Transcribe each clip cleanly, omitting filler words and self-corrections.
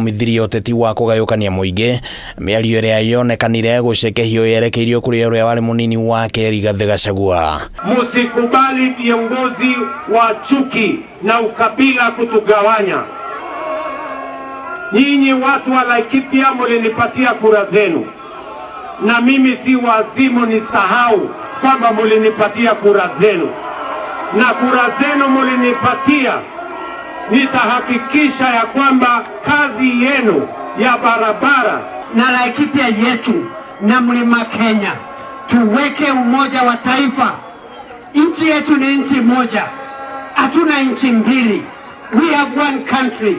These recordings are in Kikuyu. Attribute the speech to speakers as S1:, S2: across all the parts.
S1: athugumithirie ũteti wa kũgayũkania mũingĩ. Mĩario ĩrĩa yonekanire gũcekehio yerekeirio kũrĩ ũrĩa warĩ mũnini wake Rigathĩ Gachagua.
S2: Musikubali viongozi wa chuki na ukabila kutugawanya. Nyinyi watu wa Laikipia mulinipatia kura zenu, na mimi si wazimu nisahau kwamba mulinipatia kura zenu, na kura zenu mulinipatia, nitahakikisha ya kwamba kazi yenu ya barabara
S3: na Laikipia yetu na Mlima Kenya tuweke umoja wa taifa. Nchi yetu ni nchi moja, hatuna nchi mbili. We have one country,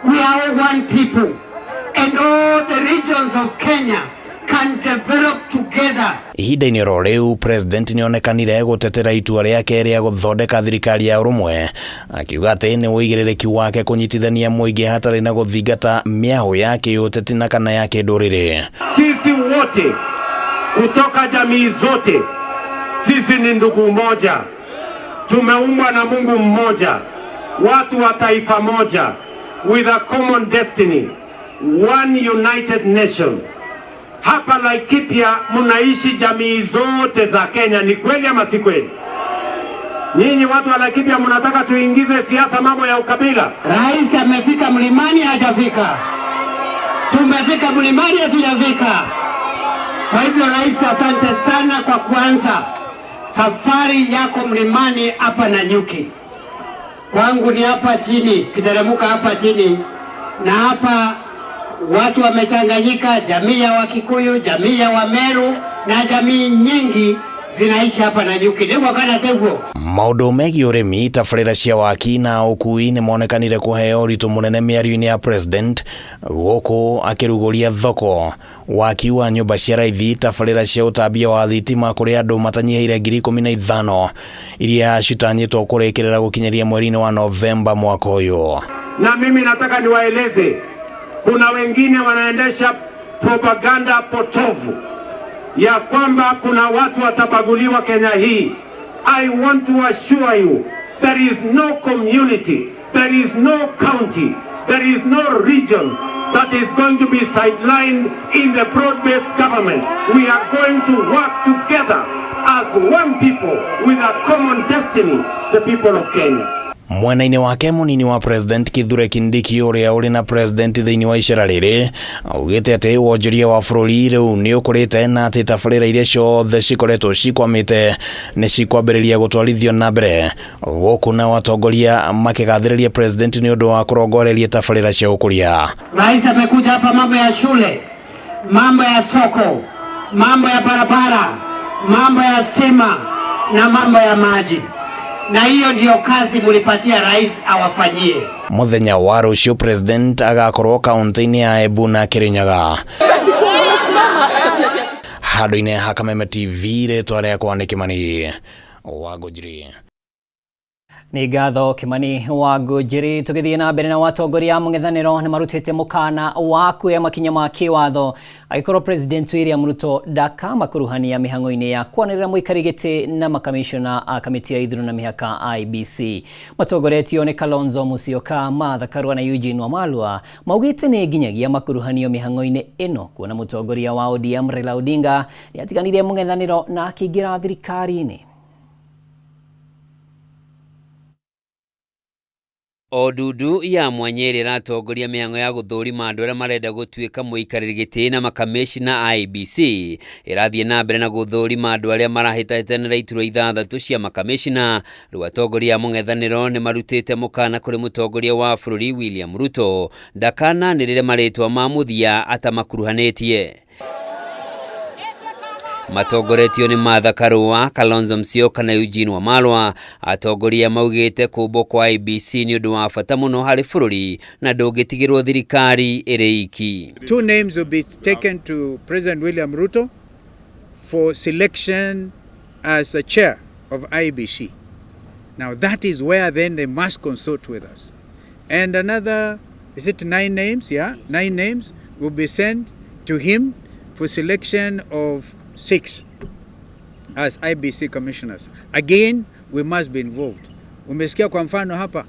S3: we are all one people, and all the regions of Kenya can develop together.
S1: Ihinda-inĩ oro rĩu, President nĩonekanire gũtetera itua rĩake rĩa gũthondeka thirikari ya ũrũmwe, akiuga atĩ nĩ ũigĩrĩrĩki wake kũnyitithania mũingĩ hatarĩ na gũthingata mĩahũ ya kĩũteti na kana ya kĩndũrĩrĩ.
S2: Sisi wote kutoka jamii zote, sisi ni ndugu moja, tumeumbwa na Mungu mmoja, watu wa taifa moja, with a common destiny, one united nation. Hapa Laikipia mnaishi jamii zote za Kenya, ni kweli ama si kweli? Nyinyi watu wa Laikipia mnataka tuingize siasa, mambo ya ukabila?
S3: Rais amefika mlimani, hajafika? Tumefika mlimani, hatujafika? Kwa hivyo rais, asante sana kwa kuanza safari yako mlimani hapa Nanyuki. Kwangu ni hapa chini, kiteremuka hapa chini, na hapa watu wamechanganyika, jamii ya Wakikuyu, jamii ya Wameru na jamii nyingi zinaishi hapa Nanyuki. Nĩguo kana tiguo?
S1: Maũndũ megiĩ ũrĩmi, tabarĩra cia waki na ũkui nĩ monekanire kũheo ũritũ mũnene mĩario-inĩ ya President, gũkũ akĩrugũria thoko, waki wa nyũmba cia raithi, tabarĩra cia ũtambia wa thitima kũrĩ andũ matanyihĩire 15,000 iria citanyĩtwo kũrĩkĩrĩra gũkinyĩria mweri-inĩ wa Novemba mwaka ũyũ.
S2: Na mimi nataka niwaeleze, kuna wengine wanaendesha propaganda potovu ya kwamba kuna watu watabaguliwa Kenya hii. I want to assure you there is no community, there is no county, there is no region that is going to be sidelined in the broad-based government. We are going to work together as one people with a common destiny, the people of Kenya.
S1: Mwena-inĩ wake, mũnini wa President Kithure Kindiki, ũrĩa ũrĩ na President thĩinĩ wa icera rĩrĩ, augĩte atĩ wonjoria wa bũrũri rĩu nĩ ũkũrĩte na atĩ tabarĩra iria ciothe cikoretwo cikwamĩte nĩ cikwambĩrĩria gũtwarithio na mbere, gũkũ nao atongoria makĩgathĩrĩria President nĩ ũndũ wa kũrongoreria tabarĩra cia ũkũria.
S3: Rais amekuja hapa, mambo ya shule, mambo ya soko, mambo ya barabara, mambo ya stima na mambo ya maji, na hiyo ndiyo kazi mlipatia rais awafanyie.
S1: Mũthenya wa rũciũ, President agakorwo kaunti-inĩ ya Embu na Kirinyaga. Handũ-inĩ ha Kameme TV, rĩtwa rĩakwa nĩ Kimani wa Ngũnjiri.
S4: Nĩ ngatho, Kimani wa Ngũnjiri. Tũgĩthiĩ na mbere na watongoria a mũng'ethanĩro nĩ marutĩte mũkana wa kuoya makinya ma kĩwatho angĩkorwo President William Ruto ndakamakuruhania mĩhang'o-inĩ ya kwanĩrĩra mũikari gĩtĩ na makamishona a kamĩtĩ ya ithurano na mĩhaka IEBC. Matongoretio nĩ Kalonzo Musyoka, Martha Karua na Eugene Wamalwa, maugĩte nĩ nginyagia makuruhanio mĩhang'o-inĩ ĩno kuona mũtongoria wa ODM Raila Odinga nĩ atiganire mũng'ethanĩro na akĩingĩra thirikari-inĩ.
S5: O ndundu ya mwanya ĩrĩa ĩratongoria mĩhang'o ya gũthũrima andũ arĩa marenda gũtuĩka mũikarĩri gĩtĩ na makamĩcina IEBC ĩrathiĩ na mbere na gũthũrima andũ arĩa marahĩtahĩtanĩra iturwa ithathatũ cia makamĩcina. Rĩu atongoria a mũng'ethanĩro nĩ marutĩte mũkana kũrĩ mũtongoria wa bũrũri William Ruto ndakananĩrĩre marĩtwa ma mũthia atamakuruhanĩtie. Matongoretio nĩ Martha Karua, Kalonzo Musyoka na Eugene Wamalwa, atongoria maugĩte kũmbwo kwa IEBC nĩ ũndũ wa bata mũno harĩ bũrũri na ndũngĩtigĩrwo thirikari ĩrĩ iki.
S6: Two names will be taken to President William Ruto for selection as the chair of IEBC. Now that is where then they must consult with us. And another, is it nine names? Yeah, nine names will be sent to him for selection of six as IEBC commissioners. Again, we must be involved. Umesikia kwa mfano hapa,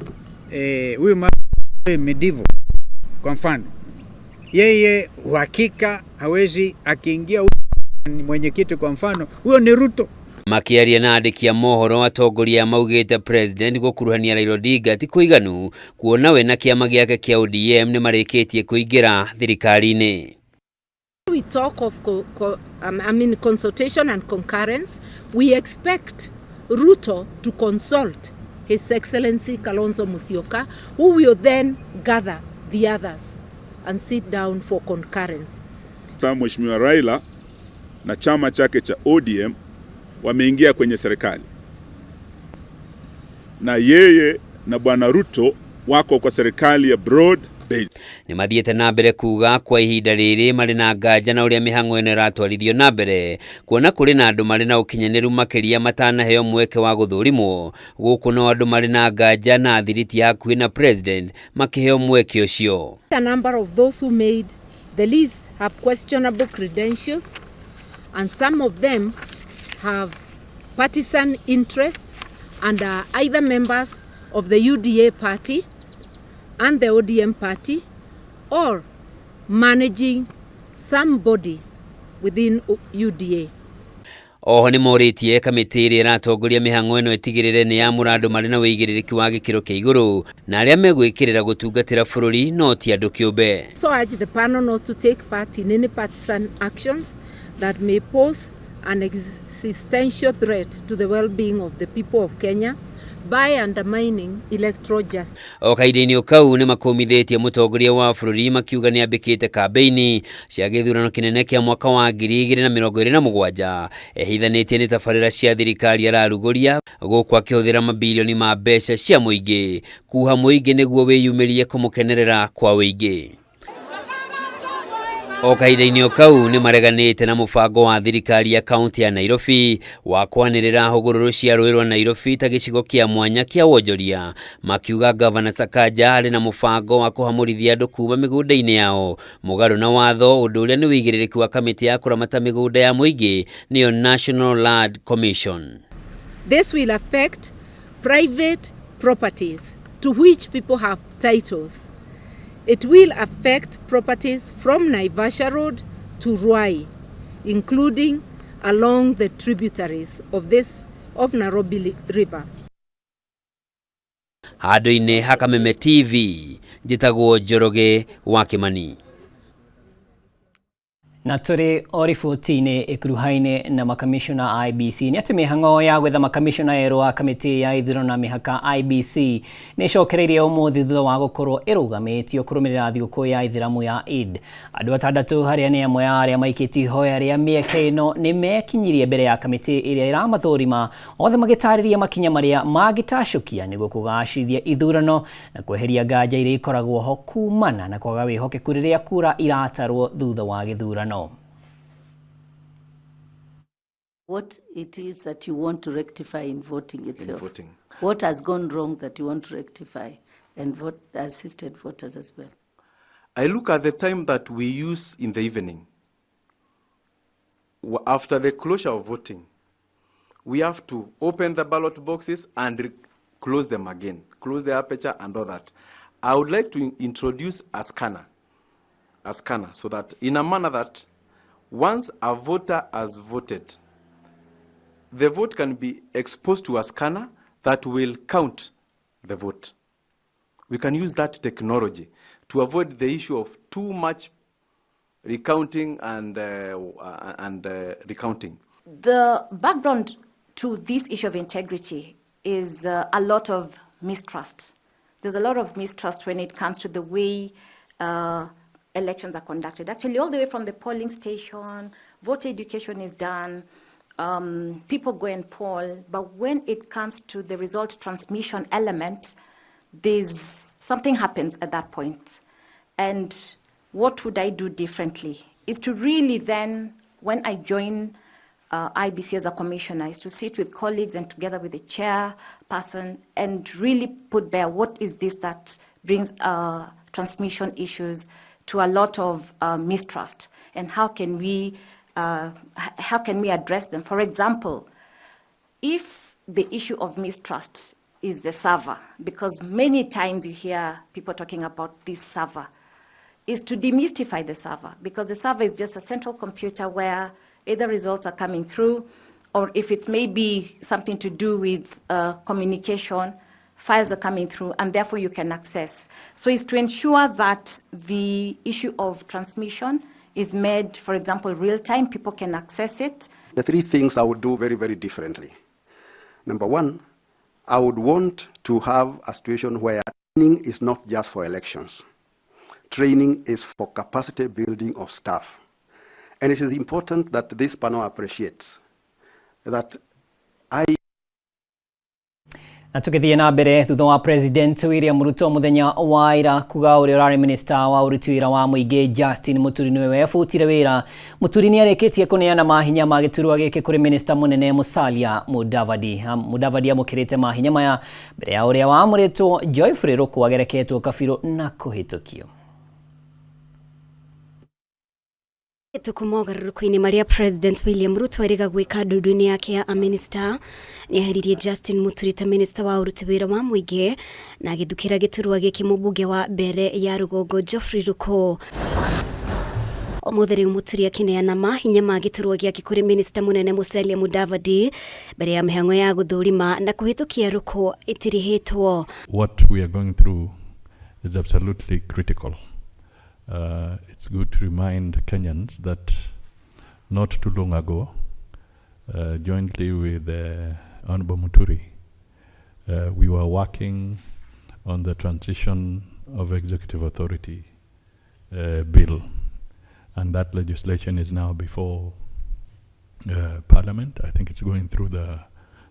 S6: huyu Mdivo kwa mfano. Yeye uhakika hawezi akiingia mwenyekiti kwa mfano, huyo ni Ruto.
S5: Makiaria na andĩki a mohoro, atongoria maugĩte President gũkuruhania Raila Odinga ti kũiganu, kuona we na kĩama gĩake kĩa ODM nĩ marĩkĩtie kũingĩra thirikari-inĩ.
S7: We talk of I mean consultation and concurrence. We expect Ruto to consult His Excellency Kalonzo Musyoka, who will then gather the others and sit down for concurrence.
S8: Sasa Mheshimiwa Raila na chama chake cha ODM wameingia kwenye serikali, na yeye na Bwana Ruto wako kwa serikali ya broad base.
S5: Nĩ mathiĩte na mbere kuga kwa ihinda rĩrĩ marĩ na nganja na ũrĩa mĩhang'o ĩno ĩratwarithio na mbere, kuona kũrĩ na andũ marĩ na ũkinyanĩru makĩria matanaheo mweke wa gũthũrimwo. Gũkũ no andũ marĩ na nganja na thiriti ya hakuhĩ na President makĩheo mweke ũcio.
S7: A number of those who made the list have questionable credentials, and some of them have partisan interests and are either members of the UDA party and the ODM party or managing somebody within UDA.
S5: Oho nĩ morĩtie kamĩtĩ ĩrĩa ĩratongoria mĩhang'o ĩno ĩtigĩrĩre nĩ yamũra andũ marĩ na wĩigĩrĩrĩki wa gĩkĩro kĩa igũrũ na arĩa megwĩkĩrĩra gũtungatĩra bũrũri no ti andũ kĩũmbe.
S7: So urge the panel not to take part in any partisan actions that may pose an existential threat to the well-being of the people of Kenya by undermining electoral justice.
S5: O kahinda-inĩ o kau nĩ makũmithĩtie mũtongoria wa bũrũri, makiuga nĩ ambĩkĩte kambĩini cia gĩthurano kĩnene kĩa mwaka wa 2027, ehithanĩtie nĩ tabarĩra cia thirikari ararugũria, gũkũ akĩhũthĩra mabilioni ma mbeca cia mũingĩ kuha mũingĩ nĩguo wĩyumĩrie kũmũkenerera kwa wĩingĩ. O kahinda-inĩ o kau nĩ mareganĩte na mũbango wa thirikari ya kaunti ya Nairobi wa kwanĩrĩra hũgũrũrũ cia rũĩ rwa Nairobi ta gĩcigo kĩa mwanya kĩa wonjoria, makiuga Gavana Sakaja arĩ na mũbango wa kũhamũrithia andũ kuma mĩgũnda-inĩ yao mũgarũ na watho, ũndũ ũrĩa nĩ wĩigĩrĩrĩki wa kamĩtĩ ya kũramata mĩgũnda ya mũingĩ, nĩyo National Land Commission.
S7: This will affect private properties to which people have titles. It will affect properties from Naivasha Road to Ruai, including along the tributaries of Nairobi River.
S5: Handũ-inĩ ha Kameme TV, njĩtagwo Njoroge wa Kĩmani.
S4: Na tũrĩ o riboti-inĩ ĩkuruhaine na makamishona IEBC, nĩ atĩ mĩhang'o ya gwetha makamishona erũ a kamĩtĩ ya ithurano na mĩhaka IEBC nĩ ĩcokereirie ũmũthĩ thutha wa gũkorwo ĩrũgamĩtio kũrũmĩrĩra thigũkũ ya ithĩramu ya Eid. Andũ atandatũ harĩa nĩ amwe a arĩa maikĩtie ihoya rĩa mĩeke ĩno nĩ mekinyirie mbere ya kamĩtĩ ĩrĩa ĩramathũrima, othe magĩtarĩria makinya marĩa mangĩtacũkia nĩguo kũgacĩrithia ithurano na kweheria nganja iria ikoragwo ho kumana na kwaga wĩhokeku rĩrĩa kura iratarwo thutha wa gĩthurano.
S9: What it is that you want to rectify in voting itself.
S10: In voting.
S9: What has gone wrong that you want to rectify, and vote, assisted voters as well.
S10: I look at the time that we use in the evening. After the closure of voting, we have to open the ballot boxes and close them again, close the aperture and all that. I would like to introduce a scanner, so that in a manner that once a voter has voted, the vote can be exposed to a scanner that will count the vote. We can use that technology to avoid the issue of too much recounting and recounting.
S11: The background to this issue of integrity is a lot of mistrust. There's a lot of mistrust when it comes to the way elections are conducted. Actually, all the way from the polling station, voter education is done, people go and poll, but when it comes to the result transmission element, there's something happens at that point. And what would I do differently is to really then, when I join IEBC as a commissioner, is to sit with colleagues and together with the chairperson and really put bare what is this that brings transmission issues to a lot of mistrust, and how can we address them? For example, if the issue of mistrust is the server, because many times you hear people talking about this server. is to demystify the server, because the server is just a central computer where either results are coming through, or if it's maybe something to do with communication, files are coming through, and therefore you can access. So it's to ensure that the issue of transmission is made, for example, real time, people can access it.
S12: The three things I would do very, very differently. Number one, I would want to have a situation where training is not just for elections. Training is for capacity building of staff. And it is important that this panel appreciates that I
S4: Na tũgĩthiĩ na mbere, thutha wa President William Ruto mũthenya wa ira kuga ũrĩa ũrarĩ minista wa ũruti wĩra wa mũingĩ Justin Muturi nĩwe webutire wĩra, Muturi nĩarĩkĩtie kũneana mahinya ma gĩturwa gĩkĩ kũrĩ minista mũnene Musalia Mudavadi. Mudavadi amũkĩrĩte mahinya maya mbere ya ũrĩa wamũrĩtwo Geoffrey Ruku agereketwo kabirũ na kũhĩtũkio.
S13: Tuku mogarũrũku-inĩ marĩa President William Ruto erĩga gwĩka ndundu-inĩ yake ya amĩnĩsta, nĩ eheririe Justin Muturi ta minista wa ũruti wĩra wa mũingĩ na agĩthukĩra gĩturwa gĩkĩ mũmbunge wa mbere ya rũgongo Geoffrey Ruku. Ũmũthĩ rĩu Muturi akĩneana mahinya ma gĩturwa gĩake kũrĩ minista mũnene Musalia Mudavadi mbere ya mĩhang'o ya gũthũrima na kũhĩtũkia Ruku ĩtirihĩtwo.
S14: What we are going through is absolutely critical. It's good to remind Kenyans that not too long ago, jointly with Honorable Muturi, we were working on the transition of executive authority bill, and that legislation is now before Parliament. I think it's going through the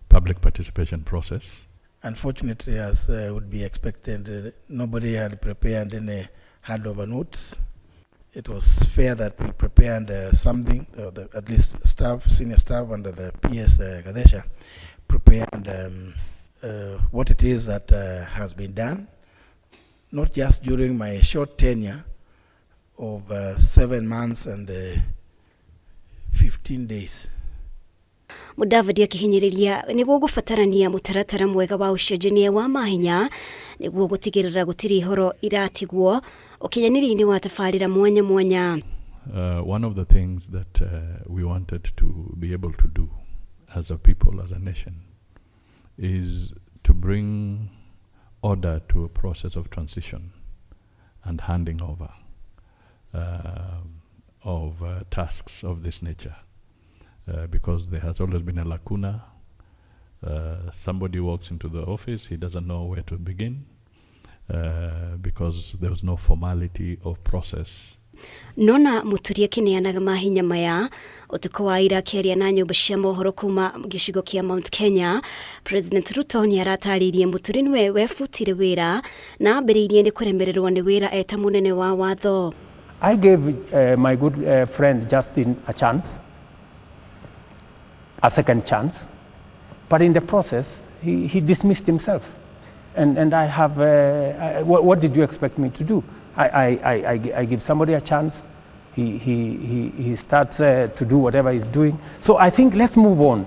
S14: public participation process.
S15: Unfortunately, as would be expected, nobody had prepared any handover notes. It was fair that we prepared something, at least staff, senior staff under the PS Gadesha, prepared what it is that has been done, not just during my short tenure of 7 months and 15 days.
S13: Mudavadi akihinyĩrĩria nĩguo gũbatarania mũtaratara mwega wa ũcenjania wa mahinya nĩguo gũtigĩrĩra gũtirĩ ihoro iratigwo ũkinyanĩria-inĩ wa tabarĩra mwanya mwanya.
S14: One of the things that we wanted to be able to do as a people, as a nation, is to bring order to a process of transition and handing over of tasks of this nature. Because there has always been a lacuna. Somebody walks into the office, he doesn't know where to begin because there was no formality of process.
S13: Nona Muturi akĩneanaga mahinya maya ũtukũ wa ira akĩaria na nyũmba cia mohoro kuma gĩcigo kĩa Mount Kenya, President Ruto nĩ aratarĩirie Muturi nĩwe webutire wĩra na ambĩrĩirie nĩ kũremererwo nĩ wĩra eta mũnene wa watho.
S2: I gave my good friend Justin a chance, a second chance, but in the process, he dismissed himself. And I have, what did you expect me to do? I give somebody a chance, he starts to do whatever he's doing. So I think let's move on.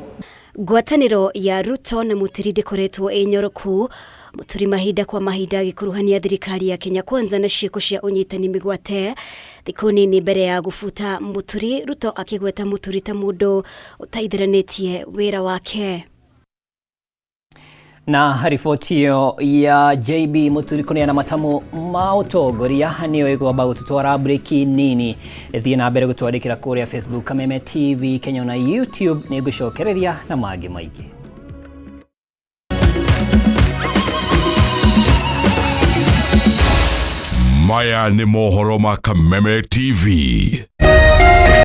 S13: Ngwatanĩro ya Ruto na Muturi ndĩkoretwo ĩ nyoroku. Muturi mahinda kwa mahinda agĩkuruhania thirikari ya Kenya Kwanza na ciĩko cia ũnyitani mĩgwate. Thikũ nini mbere ya gũbuta Muturi, Ruto akĩgweta Muturi ta mũndũ ũtaithĩranĩtie wĩra wake.
S4: Na riboti ĩyo ya JB Muturi kũneana matamu ma ũtongoria nĩyo ĩkwamba gũtũtwara breki nini. Thiĩ na mbere gũtwandĩkĩra kũrĩa Facebook Kameme TV Kenya na YouTube, nĩ ngũcokereria na mangĩ maingĩ.
S16: Maya nĩ mohoro ma Kameme TV.